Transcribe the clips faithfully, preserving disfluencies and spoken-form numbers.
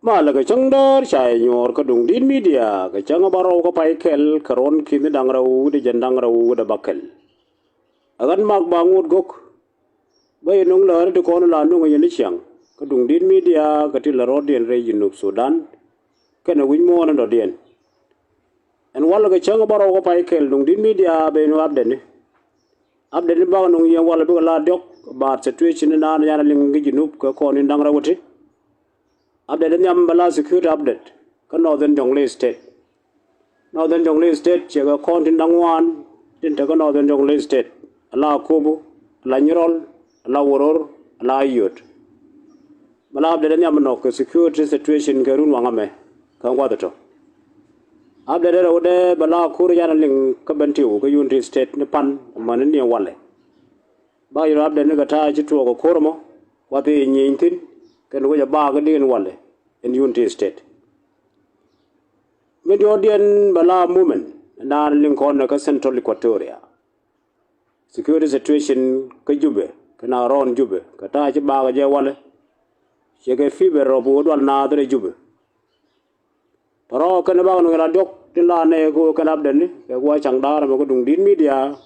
Palä kɛ cäŋ däär ca yɛ nyuɔɔr kä Duŋdi̱t Media kɛ cäŋ ɛ bärɔw kä pay kɛl kɛ ruɔ̱n ki̱ni da̱ŋ rɛw wi̱cdɛ jiɛn da̱ŋ rɛw wi̱cdɛ bäkɛl. Ɛ ɣän Mak Baŋot Gök. Bä yɛ nöŋ läri ti kɔn la nöŋ yɛn i̱ ciaŋ kä Duŋdi̱t Media kɛ ti la rɔ̱diɛn rɛy Jinub Sudan kɛnɛ wi̱c muɔ̱ɔ̱n in dɔ̱diɛn. Ɛn walɛ kɛ cäŋ bärɔw kä pay kɛl Duŋdi̱t Media ben update ni. Update ni bak nöŋ yɛn walɛ bikɛ la diɔ̱k about situation in naan yan liŋ kä Jinub kɛ kɔn in da̱ŋ rɛw ti. Update in nhiam bɛ la security update kä Northern Jonglei State. Northern Jonglei State ciɛ kɛ kɔn tin da̱ŋ ŋuan tin te kä Northern Jonglei State. Ala Akobo, ala Nyirɔl, ala Woror, ala Ayod. Bɛ la update in nhiam nɔ kɛ security situation kɛ run waŋ amɛ kɛ ŋuath tɔ. Update in rɛwdɛ bɛ la Akobo yan liŋ kä Bentiu kä Unity State ni pan amäni ni walɛ. Bak yɛ update ni kɛ ta̱a̱ ci tuɔɔk ɛ ko̱r ɛmɔ, wath i̱ nyieny thi̱n kɛn wec ɛ baak i̱ di̱k in walɛ in Unity State. Min diɔ̱ɔ̱kdiɛn bɛ la movement naan liŋ kɔn kä Central Equatoria. Security situation kä Jubɛ kɛn around Jubɛ kɛ ta̱a̱ ci baak ɛ jɛ walɛ. Ciɛ kɛ fever rɔ bi wä dual naath rɛy Jubɛ. Tɔrɔ kɛn bak nöŋ la diɔ̱k tin la nɛy kɛ ɣöö kɛn update ni kɛ gua̱a̱c caŋ da̱a̱r ɛmɛ kä Duŋdi̱t Media.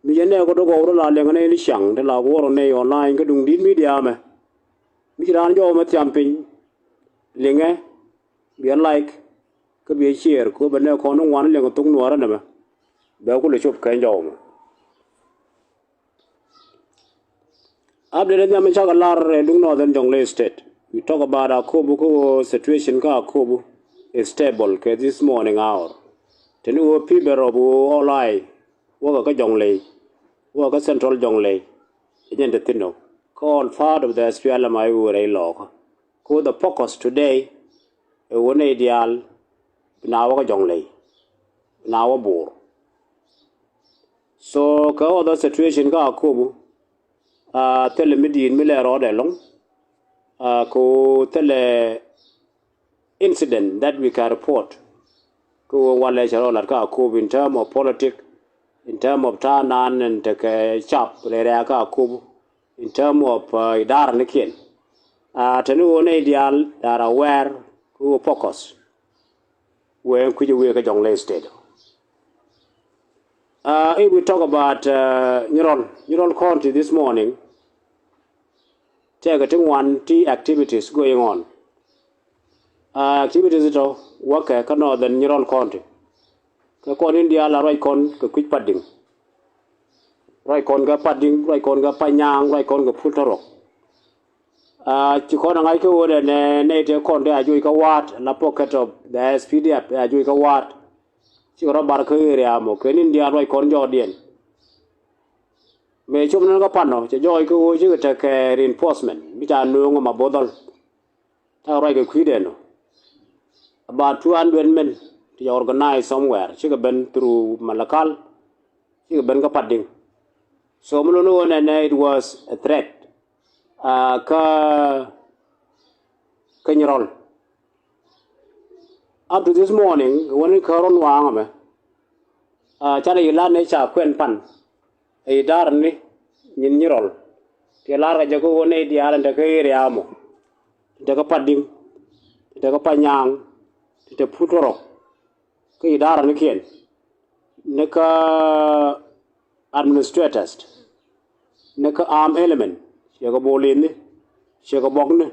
Mi jɛ nɛy kɛ dɔ̱k gɔw rɔ la liɛŋ nɛy ni ciaŋ tin la guɔ̱r nɛy online kä Duŋdi̱t Media mɛ. Mi ci raan jɔw mɛ thiam piny liŋɛ, biɛ like kä biɛ share kɛ ɣöö bɛ nɛy kɔn ni ŋuan liɛŋ thok nuäärä nɛmɛ. Bɛ kulɛ cop kɛ jɔw mɛ. Update in nhiam in cakɛ lar ɛ duŋ Northern Jonglei State. We talk about Akobo kä ɣöö situation kä Akobo is stable kɛ this morning hour. Teni ɣöö fever rɔ bi ɣöö all eye wäkɛ kä Jonglei, wäkɛ kä Central Jonglei. Ɛ jɛn te thi̱n ɔ kä all part of the S P L M I O rɛy lɔɔkä. Kä the focus today ɛ ɣöö nɛy diaal bi na wä kä Jonglei, bi na wä Bor. So kɛ other situation kä Akobo, ah, thilɛ mi di̱i̱t mi lɛ rɔɔdɛ ɛlɔ̱ŋ. Ah, kɛ ɣöö thilɛ incident that we can report. Kɛ ɣöö walɛ cɛ rɔ lat kä Akobo in term of politic, in term of ta̱a̱ naan in tekɛ cap rɛrɛ kä Akobo, in term of, uh, idara nikiɛn. Ah, teni ɣöö nɛy diaal they are aware kɛ ɣöö focus wëë kui̱c wëë kä Jonglei State. Uh, if we talk about, uh, Nyirol, Nyirol County this morning, tɛkɛ ti ŋuan ti activities going on. Uh, activities tɔ wäkɛ kä Northern Nyirol County. Kɛ kɔn in diaal a ruac kɔn kɛ kui̱c Padiŋ. Ruac kɔn kɛ Padiŋ, ruac kɔn kɛ Panyaŋ, ruac kɔn kɛ Pul Tɔrɔk. Ah, ci kɔn a ŋa̱c kä ɣöö nɛ, nɛ, nɛ tëë kɔn tëë a juɔc kä wa̱a̱t, la pocket of the S P D F tëë a juɔc kä wa̱a̱t. Cikɛ rɔ bar kä area mɔ, kɛ ni̱n diaal ruac kɔn jɔɔkdiɛn. Mëë cop nɛn kä pan ɔ, cɛ jɔɔc kä ɣöö cikɛ tekɛ reinforcement mi ca nööŋ ɛ ma bo̱thɔl. Cakɛ ruac kɛ kui̱dɛn ɔ. About two hundred men ti cɛ organize somewhere, cikɛ ben through Malakal, cikɛ ben kä Padiŋ. So mi luni ɣöö nɛnɛ it was a threat. Ah, kä, kä Nyirol. Up to this morning, wani kä run waŋ ɛmɛ. Ah, canɛ yi lar ni ca kuɛn pan. Ɛ idara ni nyin Nyirol. Ti lar kɛ jɛ kä wani diaal in te kä area mɔ. Ti te kä Padiŋ. Ti te kä Panyaŋ. Ti te Pul Tɔrɔk. Kä idara nikiɛn. Ni kä administrators, ni kä arm element, ciɛ kɛ bolithni, ciɛ kɛ bɔkni,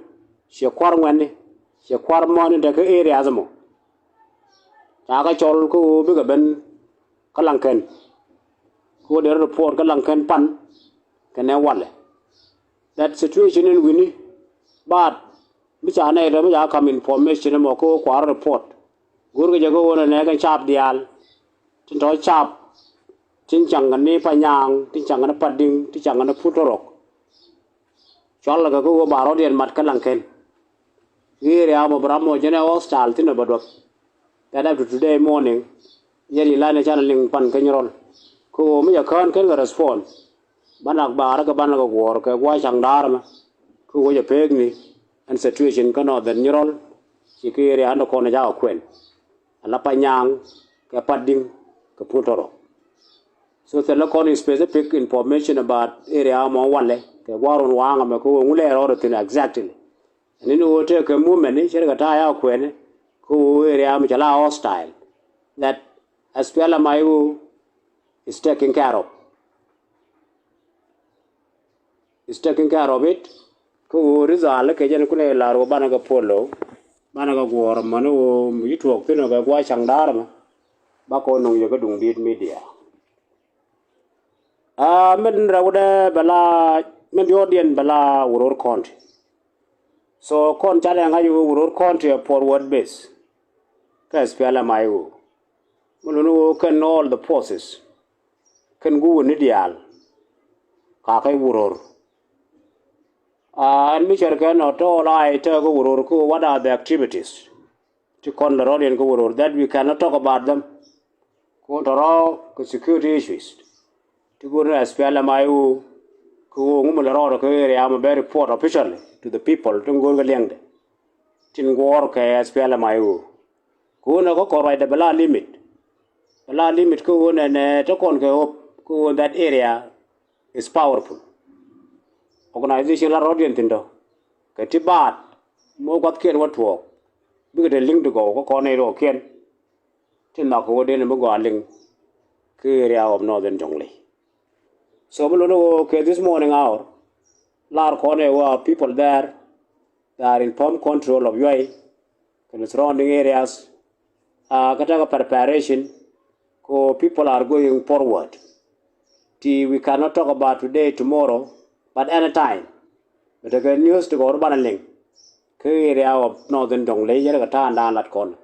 ciɛ kua̱r ŋuɛ̈tni, ciɛ kua̱r mɔni te kä areas mɔ. Ca kɛ cɔl kä ɣöö bikɛ ben kä Laŋkɛn. Kä ɣöö dee rɔ report kä Laŋkɛn pan kɛnɛ walɛ. That situation in wi̱ni, but mi ca nɛy rɛm mi ca kam information mɔ kä ɣöö kua̱r report. Go̱o̱rkɛ jɛ kä ɣöö nɛ nɛ kɛn cap diaal. Tin tɔ̱ cap, tin caŋ kɛ ni Panyaŋ, tin caŋ kɛ ni Padiŋ, tin caŋ kɛ ni Pul Tɔrɔk. Cual kɛ kä ɣöö ba rɔ̱diɛn mat kä Laŋkɛn. Area mɔ bi ram mɔ jɛn ɛ hostile thin ɛ bä duɔth. That up to today morning, yɛn ilan ɛ canɛ liŋ pan kä Nyirol. Kä ɣöö mi jɛ kään kɛn kɛ respond. Banɛ akbaarä kɛ banɛ kɛ guɔ̱ɔ̱r kɛ gua̱a̱c caŋ da̱a̱r ɛmɛ. Kä ɣöö jɛ pek ni ɛn situation kä Northern Nyirol. Ci kɛ area ɛn dɔ kɔn ɛ jakɛ kuɛn. Ala Panyaŋ kɛ Padiŋ kɛ Pul Tɔrɔk. So thilɛ kɔn specific information about area mɔ walɛ kɛ gua̱a̱r wun waŋ ɛmɛ kä ɣöö ŋu lɛ rɔɔdɛ thi̱n exactly. Ɛn ni ɣöö tëëkɛ movement ni ce̱tkɛ ta̱a̱ ya kuɛni kä ɣöö area mi cɛ la hostile that SPLM-IO is taking care of, is taking care of it. Kä ɣöö result kɛ jɛn kunɛ lar ɣöö banɛ kɛ follow, banɛ kɛ guɔ̱ɔ̱r mäni ɣöö mi ci tuɔɔk thi̱n ɔ kɛ gua̱a̱c ca̱ŋ da̱a̱r mɛ. Bakɔ nöŋ yɛ kä duŋ di̱i̱t media. Aa, min rɛwdɛ bɛ la, min diɔ̱ɔ̱kdiɛn bɛ la Uror County. So kɔn canɛ ŋa̱c ɣöö Uror County ɛ forward base kä SPLM-IO. Mi luni ɣöö kɛn all the forces kɛn guwuni diaal kakä Uror. Aa, ɛn mi cär kɛn ɔ tɔɔl a i̱ tɛk kä Uror kä what are the activities ti kɔn lɛ rɔɔdiɛn kä Uror that we cannot talk about them. Kun tɔrɔ kɛ security issues ti go̱o̱r ni SPLM-IO kä ɣöö ŋumɛ lɛ rɔɔdɛ kä area mɛ bɛ report officially to the people tin go̱o̱r kɛ liɛŋdɛ tin guɔ̱ɔ̱r kɛ SPLM-IO. Kä ɣöö nɛ kä kɔn ruacdɛ bɛ la limit, bɛ la limit kä ɣöö nɛ nɛ te kɔn kɛ hope kä ɣöö that area is powerful. Organization la rɔɔdiɛn thi̱n tɔ kɛ ti baat mi wä gua̱thkiɛn wä tuɔɔk bikɛ te liŋ ti gɔw kä kɔn nɛy ruɔkiɛn. Tin nhɔk kɛ wä den mi gɔaa liŋ kä area of Northern Jonglei. So mi luni ɣöö kɛ this morning hour lar kɔn ɛ wä people there, they are in firm control of Yuai kɛn surrounding areas. Aa, kä tekɛ preparation ko people are going forward. Ti we cannot talk about today, tomorrow, but anytime. Bɛ tekɛ news ti kɔr banɛ liŋ kä area of Northern Jonglei yɛn kɛ ta̱a̱ da̱a̱n lat kɔn.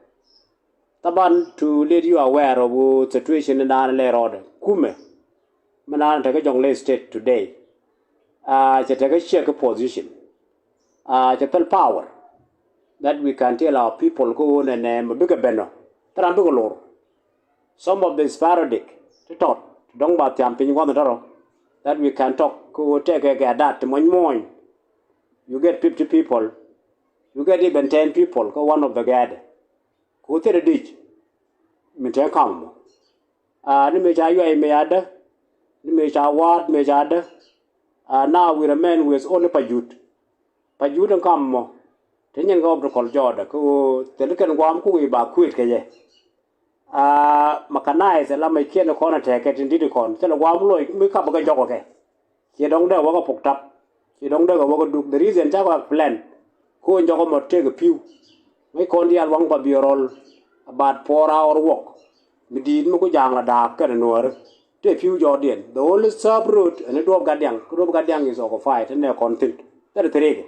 Taban to let you aware of situation in da̱a̱n lɛ rɔɔdɛ kumɛ. Mi da̱a̱n tekɛ Jonglei State today. Aa, cɛ tekɛ check position. Aa, cɛ pɛl power that we can tell our people kä ɣöö nɛnɛ mɛ bikɛ ben ɔ. Thil ram bikɛ lor. Some of the sporadic ti tɔt ti dɔ̱ŋ ba thiam piny gua̱th tɔrɔ that we can talk kä ɣöö tɛkɛ gɛ̈t dat ti muɔ̱ny muɔ̱ny. You get fifty people, you get even ten people kä one of the gɛ̈t. Ku thil dic mi te kam mɔ. Aa, ni mëë ca Yuai mëë ca dä, ni mëë ca Waat mëë ca dä. Aa, now we remain with only Pajut. Pajut in kam mɔ te nyin kɛ obstacle jɔɔdɛ kä ɣöö thil kɛn guam ku wi̱i̱ ba kuet kɛ jɛ. Aa, mechanize la mɛ kiɛn kɔn a tɛkɛ tin di̱t kɔn thil guam loc mi kap kɛ jɔk kɛ. Ciɛ dɔ̱ŋ dee wäkä pok tap, ciɛ dɔ̱ŋ dee kɛ wäkä duk. The reason ca kɔak plan ko jɔk mɔ tëëk pi̱w. Ŋäc kɔn diaal waŋ pa biɛ rɔl about four hour walk. Mi di̱i̱t mi ku ja̱a̱ŋ la da̱a̱k kɛnɛ nuääri tëë pi̱w jɔɔdiɛn. The only serve road ɛn i̱ duɔ̱ɔ̱p gatdiaŋ kä duɔ̱ɔ̱p gatdiaŋ is occupied tëë nɛ kɔn thi̱n. Thirty three kɛ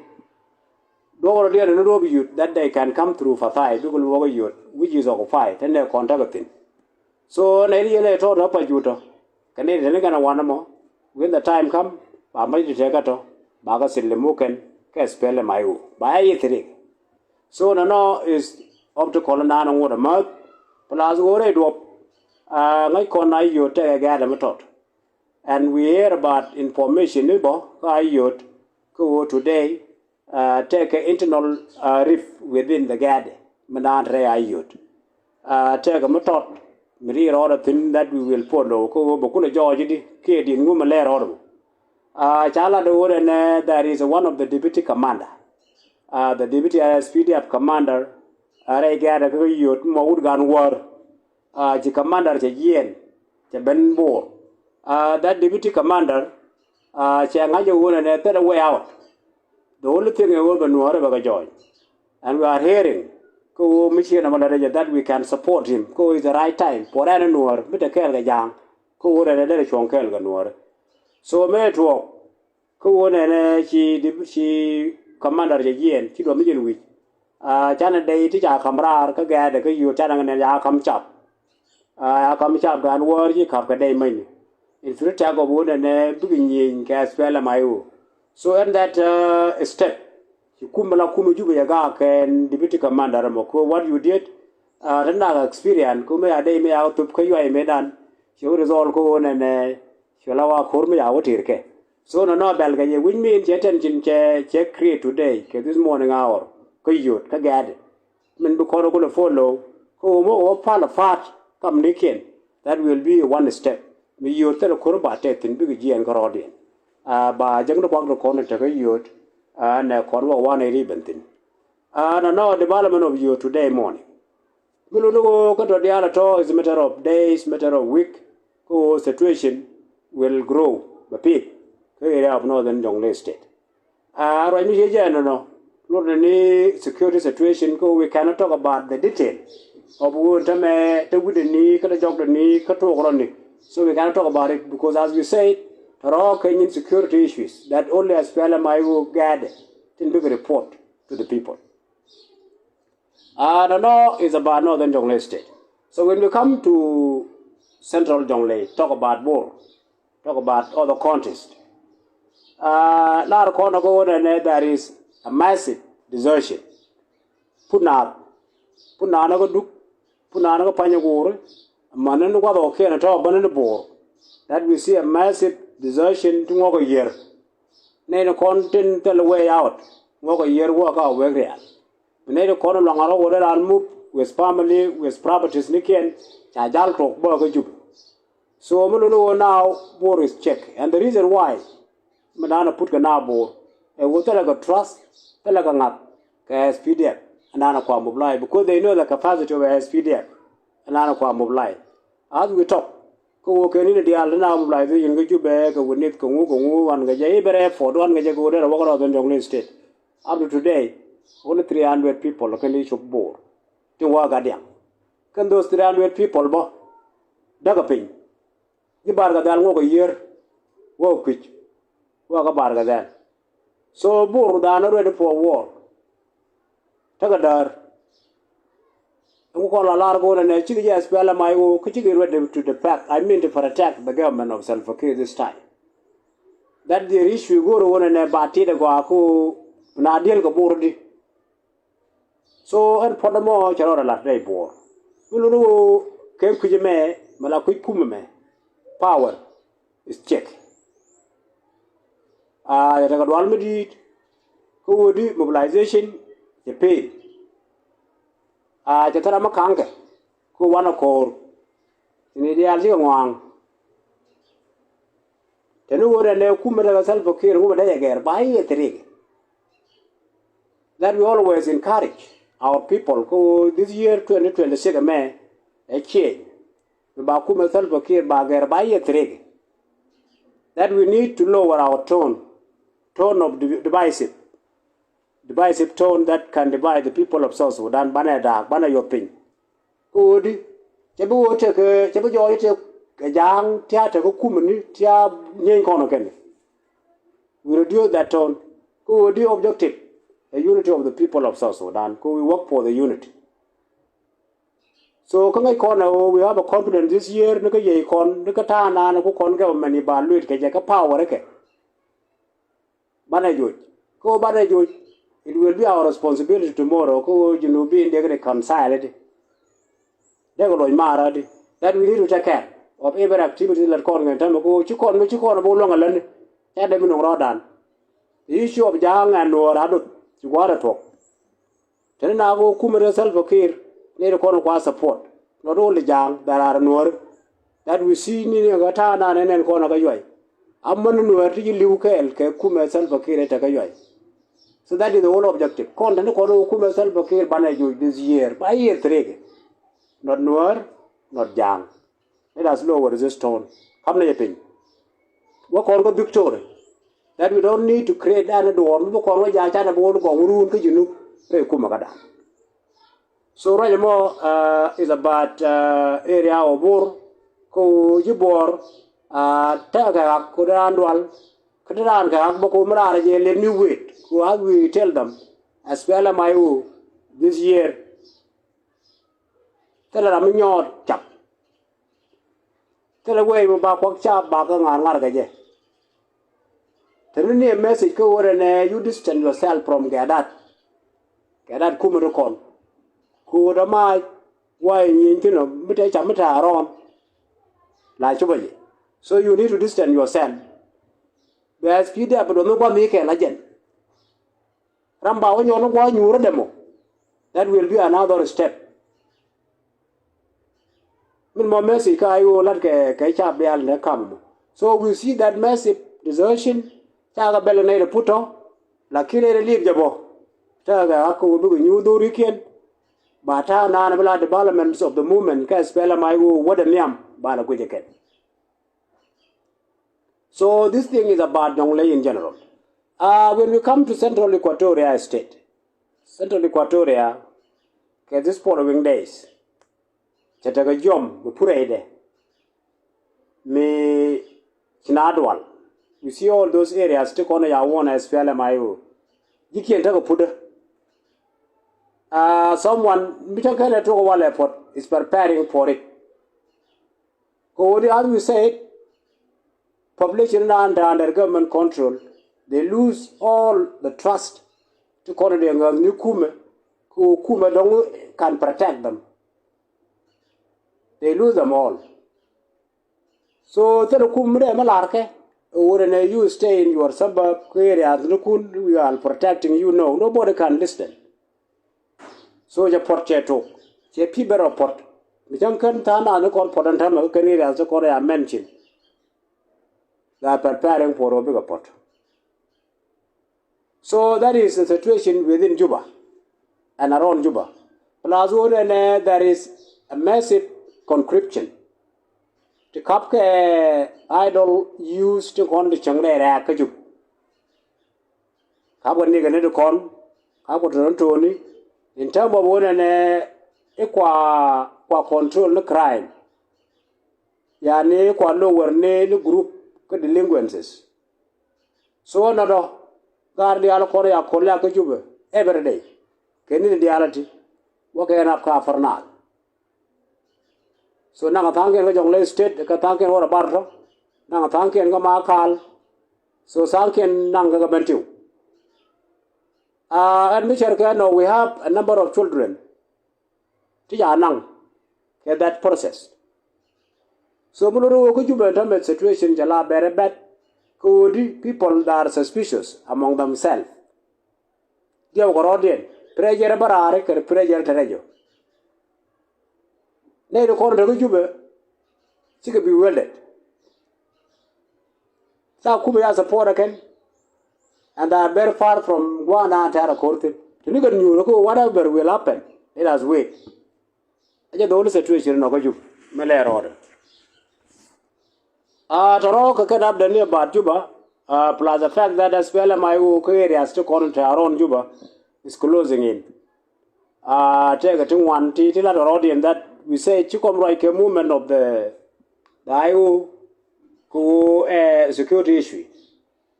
duɔ̱ɔ̱p rɔɔdiɛn ɛn i̱ duɔ̱ɔ̱p youth that they can come through Pathai bikɛ luɔ̱ɔ̱k youth which is occupied tëë nɛ kɔn tekɛ thi̱n. So nɛy ti yɛn ɛ tɔ̱ tɔ̱ Pajut tɔ kɛ nɛy ti teni kɛn a wanɛ mɔ. When the time come ba mac ti tɛk kä tɔ ba kɛ thil lɛ muk kɛn kɛ SPLM-IO ba ɛ yɛ thirik. So nɔnɔ is obstacle in da̱a̱n ŋot a mäth. Plus ɣöö rɛy duɔ̱p aa ŋäc kɔn a yio̱o̱t tɛkɛ gɛ̈ɛ̈t ɛmɛ tɔt. And we hear about information ni bɔ kä a yio̱o̱t kä ɣöö today aa tɛkɛ internal aa rift within the gɛ̈ɛ̈t min da̱a̱n te rɛy a yio̱o̱t. Aa tɛkɛ mi tɔt mi ri rɔɔdɛ thi̱n that we will follow kä ɣöö bɛ kulɛ jɔɔc i̱di kiɛ di̱t ŋu mi lɛɛr rɔɔdɛ mɔ. Aa ca lat ɣöö ɛnɛ there is one of the deputy commander, aa the deputy SPDF commander aa rɛy gɛ̈ɛ̈t kä yio̱o̱t mɔ wut gan wäär. Aa ci commander cɛ jiɛɛn cɛ ben Bor. Aa that deputy commander aa cɛ ŋa̱c ɛ ɣöö ɛnɛ thilɛ way out. The only thing ɛ ɣöö bɛ nuäärä bɛ kɛ jɔɔc. And we are hearing kä ɣöö mi cieen ɛmɔ lät ɛ jɛ that we can support him kä ɣöö is the right time for ɛn nuäär mi te kɛɛl kɛ ja̱a̱ŋ kä ɣöö rɛn ɛ derɛ cuɔ̱ŋ kɛɛl kɛ nuäärä. So mëë tuɔɔk kä ɣöö nɛnɛ ci ci commander cɛ jiɛɛn ci duɔth mi jɛn wi̱c. Aa canɛ dɛy ti ca ka̱m raar kä gɛɛdɛ kä yio̱o̱t canɛ ŋɛ nɛn ca ka̱m cap. Aa ca ka̱m cap gan wäär ci ka̱p kɛ dɛy mäcni. In through tɛk ɣöö nɛnɛ bikɛ nyieny kɛ SPLM-IO. So ɛn that aa step ci kum mi la kum i̱ Jubɛ cɛ gaak kɛn deputy commander ɛmɔ kä what you did. Aa te nak experience kä mëë ca dɛy mëë ca wä thop kä Yuay mëëdan. Ci wä result kä ɣöö nɛnɛ ci la wa ko̱r mëë ca wä ti̱i̱r kɛ. So nɔnɔ bɛl kɛ jɛ which mean cɛ tension cɛ cɛ create today kɛ this morning hour kä yio̱o̱t kä gɛɛdɛ. Min bi kɔn kulɛ follow kä ɣöö mi ɣöö pal a part kamnikiɛn. That will be one step mi yio̱o̱t thilɛ ko̱r ba tɛth thi̱n bikɛ jiɛɛn kä rɔɔdiɛn. Aa ba jäŋ di buak di kɔn in te kä yio̱o̱t. Aa nɛ kɔn wä wanɛ ri ben thi̱n. Ɛn ɛnɔ development of your today morning. Mi luni ɣöö kä tɔ diaal ɛ tɔ̱ is a matter of days, matter of week, kä ɣöö situation will grow bɛ pith kä area of Northern Jonglei State. Aa, ruac mi ciec jɛ ɛnɔnɔ, lot ni ni security situation, kä we cannot talk about the detail of wun tämɛ te wi̱dɛ ni kä te jɔkdɛ ni kä tuɔk rɔ ni. So we cannot talk about it because, as we said, tɔrɔ kɛ nyin security issues that only SPLM-IO gather tin bikɛ report to the people. Aa, ɛnɔnɔ is about Northern Jonglei State. So when we come to Central Jonglei, talk about Bor, talk about other counties. Aa, lar kɔn kä ɣöö nɛnɛ there is a massive desertion. Put naath, put naath ni kä Duk, put naath ni kä Panyagoor, amäni ni gua̱th ɔ kiɛn tɔ̱ bäni ni Bor. That we see a massive desertion ti ŋuɔ̱k a yiër. Nɛy ni kɔn tin thil way out, ŋuɔ̱k a yiër wä kä Awek Rial. Bi nɛy ti kɔn luaŋ a rɔ wä dee raan move with family, with properties ni kiɛn, ca jal tuɔk bä kä Juba. So mi luni ɣöö now Bor is check. And the reason why mi dan a put kɛ now Bor, ɛ ɣöö thilɛ kɛ trust, thilɛ kɛ ŋa̱th kɛ SPDF. And dan a kua mobilize because they know the capacity of SPDF. And dan a kua mobilize. As we talk, kä ɣöö kɛn in diaal ti na mobilization kä Juba, kɛ wä nith kɛ ŋu kɛ ŋu, wan kɛ jɛ i̱ bɛ rɛ effort, wan kɛ jɛ kɛ wä derɛ wäk rɔɔth in Jonglei State. Up to today, only three hundred people kɛn i̱ cop Bor tin wä Gadiang. Kɛn those three hundred people bä däkɛ piny. Ji̱ Barkɛ Dhɛl ŋuɔ̱k a yiër, wä kui̱c, wä kä Barkɛ Dhɛl. So Bor dan a ready for war. Tekɛ däär. Ɛŋu kɔn la lar go̱o̱lɛ nɛ cikɛ jɛ SPLM-IO kä cikɛ ready to the fact, I mean to protect the government of Salva Kiir this time. That their issue go̱o̱rɛ wunɛ nɛ ba tit ɛ gɔaa kä na diel kɛ Bor di. So ɛn puɔt ɛmɔ cɛ rɔɔdɛ lat rɛy Bor. Mi luni ɣöö kɛ kui̱c ɛmɛ mɛ la kui̱c kumɛ mɛ. Power is check. Aa, cɛ tekɛ dual mi di̱i̱t kä ɣöö di mobilization cɛ pin. Aa, cɛ thil ram mi ka̱ŋkɛ kä wanɛ ko̱o̱r. Ci ni diaal cikɛ ŋɔaŋ. Teni ɣöö rɛn dee kumɛ tekɛ Salva Kiir kumɛ dee jɛ gɛr ba i̱ yɛ thirik. That we always encourage our people kä ɣöö this year twenty twenty-six ɛmɛ ɛ change. Ba kumɛ Salva Kiir ba gɛr ba i̱ yɛ thirik. That we need to lower our tone, tone of div-, divisive, divisive tone that can divide the people of South Sudan. Banɛ daak, banɛ yɔp piny. Kä ɣöö di cɛ bi ɣöö tekɛ, cɛ bi jɔɔc tekɛ Ja̱a̱ŋ, tia tekɛ kumɛ ni, tia nyieeny kɔn kɛn. We reduce that tone. Kä ɣöö di objective, a unity of the people of South Sudan. Kä we work for the unity. So kä ŋäc kɔn ɛ ɣöö we have a confidence this year ni kä yiey kɔn, ni kä ta̱a̱ naan ku kɔn government i̱ ba luet kɛ jɛ kä power ikɛ. Banɛ joc. Kä ɣöö banɛ joc, it will be our responsibility tomorrow kä ɣöö Junubin dee kɛ reconcile di. Dee kɛ luɔc maarä di. That we need to take care of every activity lät kɔn kɛn tämɛ kä ɣöö ci kɔn mi ci kɔn bä luäŋ a lätni. Ca dee mi nuŋ rɔɔdan. The issue of Ja̱a̱ŋ and Nuäär a dot ci gua̱a̱r a tuɔk. Teni na kɛ kumɛ rɛ Salva Kiir ni ri kɔn kua support. Not only Ja̱a̱ŋ, there are Nuäär. That we see ni ni kä ta̱a̱ na nɛn nɛn kɔn kä yuay. Amäni Nuäär ti ji̱ li̱w kɛɛl kɛ kumɛ Salva Kiir ɛ te kä yuay. So that is the whole objective. Kɔn teni kɔn kɛ kumɛ Salva Kiir banɛ joc this year. Ba year three kɛ. Not Nuäär, not Ja̱a̱ŋ. Let us lower this tone. Kam nɛ jɛ piny. Wä kɔn kä victory. That we don't need to create any duɔɔr mi bi kɔn wä ja̱a̱ŋ canɛ bi wä ni kɔn wä ruun kä Junub rɛy kumɛ kä da̱a̱n. So ruac ɛmɔ, uh, is about, uh, area of Bor. Kä ji̱ Bor, uh, tekɛ kɛ ɣak kɛ raan dual. Kä ti raan kɛ ɣak bä kɛ mi raan jɛ lɛt ni wet. Kä as we tell them, SPLM-IO this year, thilɛ ram mi nyɔɔt cap. Thilɛ wee mi ba kuak cap ba kä ŋa̱r ŋa̱r kɛ jɛ. Teni ni a message kä wä rɛn ɛ, you distance yourself from Gɛɛdat. Gɛɛdat kumɛ ti kɔn. Ku wä dämac wa i̱ nyieny thi̱n ɔ mi te cap mi te around. La cupä jɛ. So you need to distance yourself. Bɛ SPDF bi duɔth mi gua̱th mi kɛ la jɛn. Ram ba wä nyɔl ni gua̱a̱th nyuur dɛ mɔ. That will be another step. Min mɔ message kä IO lat kɛ, kɛ cap diaal ni kam mɔ. So we see that massive desertion. Ca kɛ bɛl nɛy dɛ put tɔ. Lakin nɛy dɛ liip jɛ bɔ. Tekɛ ɣä kɛ ɣöö bikɛ nyuur dhorikiɛn. Ba ta̱a̱ naan bi la developments of the movement kä SPLM-IO wädɛ nhiam ba la guic ɛ kɛn. So this thing is about Jonglei in general. Uh, when we come to Central Equatoria State, Central Equatoria, kɛ this following days, cɛ tekɛ jiɔm mi purɛydɛ mi ci na dual. You see all those areas ti kɔn ya wɔn SPLM-IO. Ji̱kiɛn tekɛ putdä. Uh, someone mi cä kɛn ɛ tok walɛ puɔt is preparing for it. Kɛ ɣöö di, as we said, population in under, under government control, they lose all the trust ti kɔn dee ŋäth ni kumɛ, kɛ ɣöö kumɛ dɔŋ can protect them. They lose them all. So thilɛ kum mi dee mi larkɛ, ɣöö nɛ you stay in your suburb, kɛ area ni kun, we are protecting you. No, nobody can listen. So cɛ puɔt cɛ tok, cɛ pi̱ bɛ rɔ puɔt. Mi cäŋ kän tha̱a̱ŋ naath ni kɔn puɔt ɛn täämɛ kä kän area ti kɔn ya mention. They are preparing for ɔ bikɛ puɔt. So that is the situation within Juba and around Juba. Plus ɣöö nɛnɛ there is a massive conscription ti kap kɛ idle youth ti kɔn ti cäŋ rɛɛ rɛɛk kä Juba. Ka bä nikɛ ni ti kɔn, ka bä tɔni tɔni in term of ɣöö nɛnɛ i̱ kua, kua control ni crime. Yani i̱ kua lower ni, ni group kä delinquencies. So nɔtdɔ, gaat diaal kɔn ya kol ya kä Jubɛ every day. Kɛ ni ti diaal ti wä kɛ nap ka Upper Nile. So naŋ a tha̱a̱ŋkiɛn kä Jonglei State, kä tha̱a̱ŋkiɛn wä rɔ bar tɔ, naŋ a tha̱a̱ŋkiɛn kä Makal. So tha̱a̱ŋkiɛn naŋ kä Bentiu. Uh, ɛn mi cɛr kɛ nɔ, we have a number of children ti ca naŋ kɛ that process. So mi lot rɛ wä kä Jubɛ in term of situation cɛ la very bad. Kɛ ɣöö di people that are suspicious among themselves. Diɛw kɛ rɔɔdiɛn pressure bä raari kɛ pressure te rɛc ɔ. Nɛy ti kɔn te kä Jubɛ cikɛ bi wielded. Ca kumɛ ya support ɛ kɛn. And they are very far from gua̱a̱th na tɛ̈r ɛ ko̱r thi̱n. Te ni kɛ nyuur ɛ kä whatever will happen, let us wait. Ɛ jɛ the only situation nɔ kä Jubɛ mi lɛ rɔɔdɛ. Ah, tɔrɔ kɛ kɛn update ni about Juba, ah, plus the fact that SPLM-IO kä areas ti kɔn te around Juba is closing in. Ah, tɛkɛ ti ŋuan ti, ti la tɔrɔ diɛn that we say ci kɔm ruac kɛ movement of the, the IO kɛ ɣöö, eh, security issue.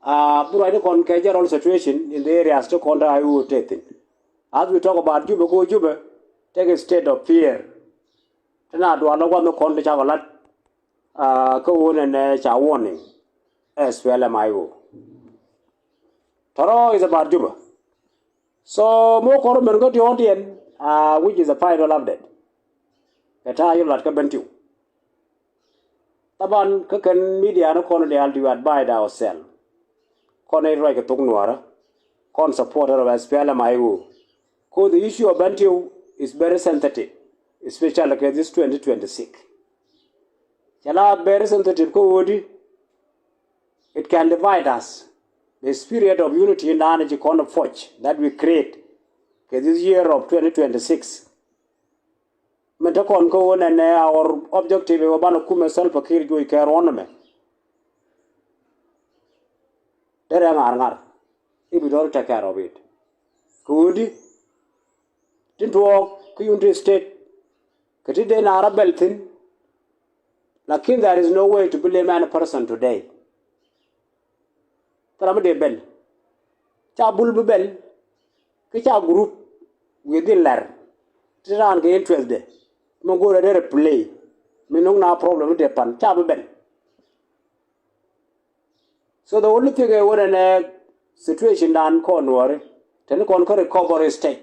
Ah, bi ruac ni kɔn kɛ general situation in the areas ti kɔn te IO te thi̱n. As we talk about Juba, kɛ ɣöö Juba tɛkɛ state of fear. Ti na dual ni gua̱th ni kɔn ti cakɔ lat. Ah, kä ɣöö nɛnɛ ca warning SPLM-IO. Tɔrɔ is about Juba. So mi wä kɔr mɛn kä diɔ̱ɔ̱ŋdiɛn, ah, which is a final update. Kɛ ta̱a̱ yɛ lat kä Bentiu. Taban kä kɛn media ni kɔn diaal, do advise ourselves. Kɔn i̱ ruac kɛ thok Nuäärä. Kɔn supporter of SPLM-IO. Kɛ ɣöö the issue of Bentiu is very sensitive, especially kɛ this twenty twenty-six. Cɛ la very sensitive kä ɣöö di, it can divide us. The spirit of unity in the energy kɔn of force that we create kɛ this year of twenty twenty-six. Min te kɔn kä ɣöö nɛnɛ our objective ɛ ɣöö banɛ kumɛ Salva Kiir juɔc kɛ ruɔ̱n ɛmɛ. Derɛ ŋa̱r ŋa̱r. If we don't take care of it. Kɛ ɣöö di, tin tuɔɔk kä Unity State, kɛ ti dee na rɔ bɛl thi̱n. Lakin there is no way to blame any person today. Thil ram mi dee bɛl. Ca bul bi bɛl. Kä ca group within lɛr ti raan kɛ interest dɛ. Mi go̱o̱rɛ dee replay. Mi no̱ŋ na problem mi dee pan ca bi bɛl. So the only thing ɛ ɣöö nɛnɛ situation dan kɔn Nuääri, te ni kɔn kä recovery stage.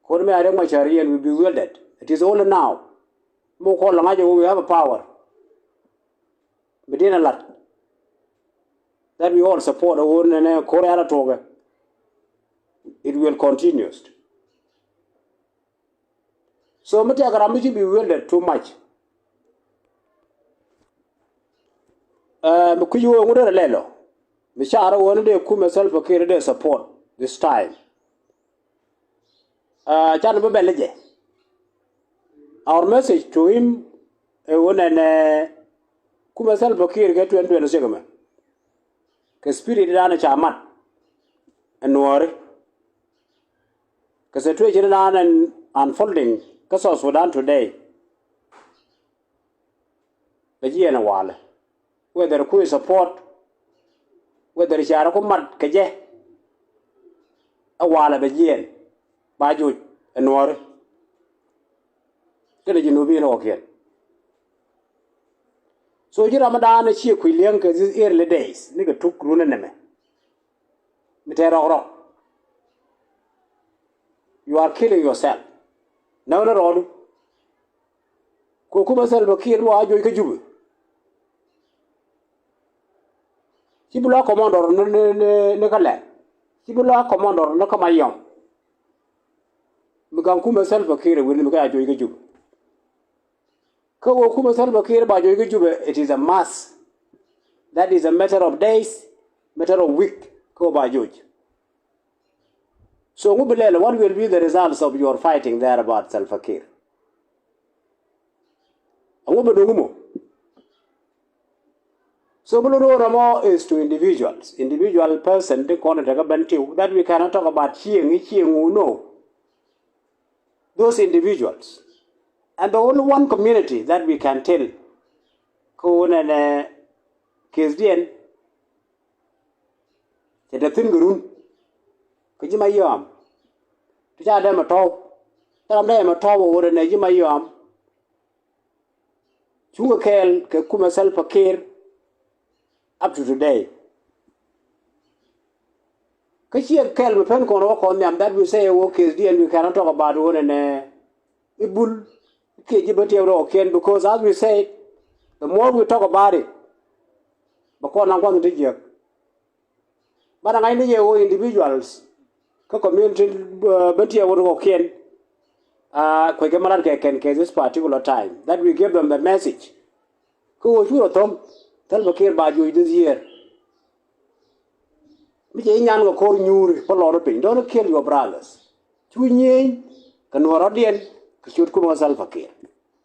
Kɔn mi a Riek Machar yɛn will be wielded. It is only now. Mi kɔn la ŋa̱c ɛ ɣöö we have a power. Mi di̱n a lat. That we all support ɛ ɣöö nɛnɛ ko̱r ɛ ala tuɔkɛ. It will continues. So mi tɛk ram mi ci bi wielded too much. Eh, mi kui̱c ɣöö ŋut rɛ lɛl ɔ. Mi carɛ ɣöö ni dee kumɛ Salva Kiir dee support this time. Can bä bɛl jɛ. Our message to him ɛ wä nɛnɛ kumɛ Salva Kiir kɛ twenty twenty-six mɛ. Kɛ spirit dan ca mat ɛ Nuɔri. Kɛ situation dan ɛn unfolding kä South Sudan today. Bɛ jiɛn ɛ walɛ. Whether ku support, whether ca rɔ ku mat kɛ jɛ. Ɛ walɛ bɛ jiɛn. Ba joc ɛ Nuɔri. Kɛnɛ Junubin ɛ kɔkiɛn. So ji̱ ram dan ɛ ciɛ kui̱ liɛŋ kɛ these early days ni kɛ tuk run ɛ nɛmɛ. Mi tɛ rɔk rɔk. You are killing yourself. Näk ni rɔɔdu. Kɛ kumɛ Salva Kiir mi wa joc kä Jubɛ. Ci bi lɔ commander ni, ni, ni, ni kä lɛl. Ci bi lɔ commander ni kä Mayom. Mi gaŋ kumɛ Salva Kiir ɛ wi̱ni mi kä ya joc kä Jubɛ. Kä wä kumɛ Salva Kiir ba joc kä Jubɛ, it is a must. That is a matter of days, matter of week. Kä wä ba joc. So ŋu bi lɛl, what will be the results of your fighting there about Salva Kiir? Aŋu bi doŋ mɔ? So bi lo ro̱o̱ ramɔ is to individuals, individual person ti kɔn tekɛ Bentiu, that we cannot talk about Cieŋ, Cieŋ ŋu, no. Those individuals. And the only one community that we can tell, kä wä nɛnɛ case diɛn, cɛ te thi̱n kɛ run. Kä ji̱ Mayom. Ti ca dee mɛ tɔ̱w. Ca dee mɛ tɔ̱w ɛ wä nɛnɛ ji̱ Mayom. Cuŋ kɛ kɛɛl kɛ kumɛ Salva Kiir up to today. Kä ciɛ kɛɛl mi pen kɔn wä kɔn nhiam, that we say wä case diɛn, we cannot talk about wä nɛnɛ i̱ bul kiɛ ji̱ bä tiɛw rɔ kiɛn, because as we say, the more we talk about it, bɛ kɔn naŋ kuath ti jiäk. Banɛ ŋa̱cni yɛ wä individuals kä community, uh, ben tiɛ wä rɔ kiɛn. Uh, kuec kɛ malat kɛ kɛn kɛ this particular time that we give them the message. Kä wä cu rɔ thom, Salva Kiir ba joc this year. Mi cɛ i̱ nyan kɛ ko̱r nyuuri pä lɔr piny, don't kill your brothers. Cu nyieny kɛ Nuɔr rɔ̱diɛn kɛ ciöt kumɛ Salva Kiir.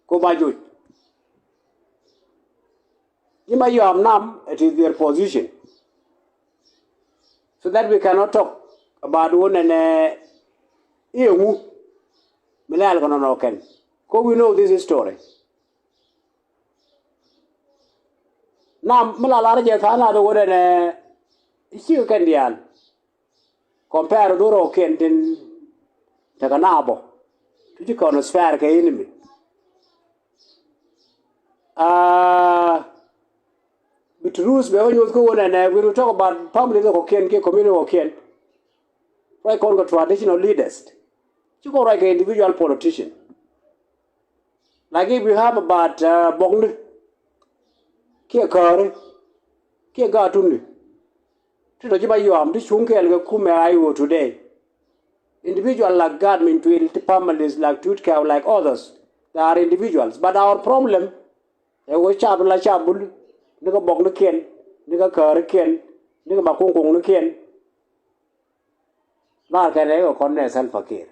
Ko ba joc. Ji̱ Mayom nam, it is their position. So that we cannot talk about wä nɛnɛ i̱ ɛŋu mi lɛl kɛ nɔnɔ kɛn. Ko we know this history. Nam mi la lar jɛ tha̱a̱ŋ nath wä nɛnɛ i̱ cikɛ kɛn diaal. Compare dhorɛ kɔ̱kiɛn tin tekɛ naap ɔ. Tu ci kɔn spare kɛ enemy. Ah, bi truth bɛ wä nyuɔth kä wä nɛnɛ, we will talk about family kɔ̱kiɛn kiɛ community kɔ̱kiɛn. Ruac kɔn kɛ traditional leaders. Ci kɔn ruac kɛ individual politician. Like if we have about, uh, Bokni kiɛ Käri kiɛ Gatuni. Ti tɔ ji̱ Mayom ti cuŋ kɛɛl kɛ kumɛ I O today. Individual like Gatmin Tuil, ti families like Tut Kɛw, like others. They are individuals. But our problem ɛ wä cap la cap bul ni kɛ Boknikiɛn, ni kɛ Kärikiɛn, ni kɛ Makuŋkuŋnikiɛn. Lar kɛn ɛ kɛ kɔn nɛ Salva Kiir.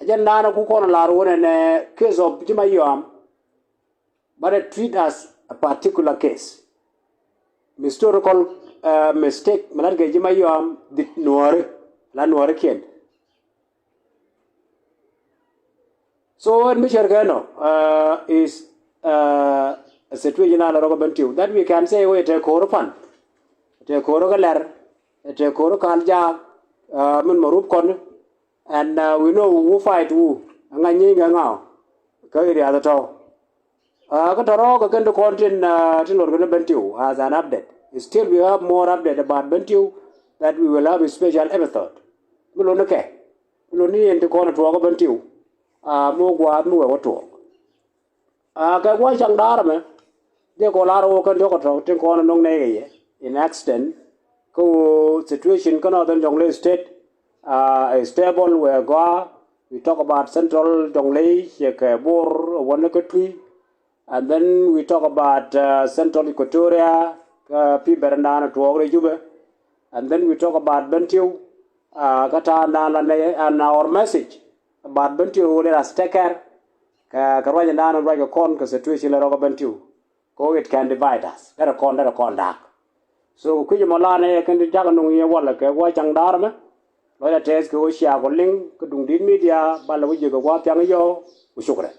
Ɛ jɛn daanɛ ku kɔn lar wä nɛnɛ case of ji̱ Mayom. But it treat as a particular case. Historical, uh, mistake mi lat kɛ ji̱ Mayom dhit Nuɔri, la Nuɔrikiɛn. So ɛn mi cär kɛ nɔ, uh, is, uh, a situation a la rɔ kɛ Bentiu that we can say wee tɛ ko̱r pan, tɛ ko̱r kɛ lɛr, tɛ ko̱r kal jaak, uh, min ma rup kɔn. And, uh, we know who fight who. Ŋa nyieny kɛ ŋa kä area the tɔ̱. Uh, kä tɔ̱ rɔ̱ kɛ kɛn ti kɔn tin, uh, tin lor kɛn Bentiu as an update. Still we have more update about Bentiu that we will have a special episode. Mi lor ni kɛ, mi lor ni yɛn ti kɔn tuɔɔk Bentiu. Uh, mi wä gua̱a̱th mi wee wä tuɔɔk. Ah, kɛ gua̱c caŋ da̱a̱r ɛmɛ, jɛ kɔ lar wä kɛn tiɔk kɛ tɔ̱ tin kɔn nɔŋ nɛy kɛ yɛ in accident. Kä wä situation kä Northern Jonglei State, ah, is stable where gɔaa. We talk about Central Jonglei, cɛ kɛ Bor, wä ni kä Twi. And then we talk about, uh, Central Equatoria, kä Pibɛr in da̱a̱n tuɔɔk rɛy Jubɛ. And then we talk about Bentiu. Kä ta̱a̱ dan la nɛ an our message. But Bentiu let us take care. Kɛ kɛ ruac in dan ruac kɛ kɔn kɛ situation lɛ rɔk kɛ Bentiu. Kɛ it can divide us. Derɛ kɔn derɛ kɔn da̱a̱k. So kui̱c mɔ la nɛ kɛn ti jakä nuŋ yɛ walɛ kɛ guɔ caŋ da̱a̱r mɛ. Lɔcdä tɛth kɛ wä cia kɔ liŋ kä duŋ dit media balɛ wä jiɛ kɛ guɔ thiaŋ yɔ. Ku shukran.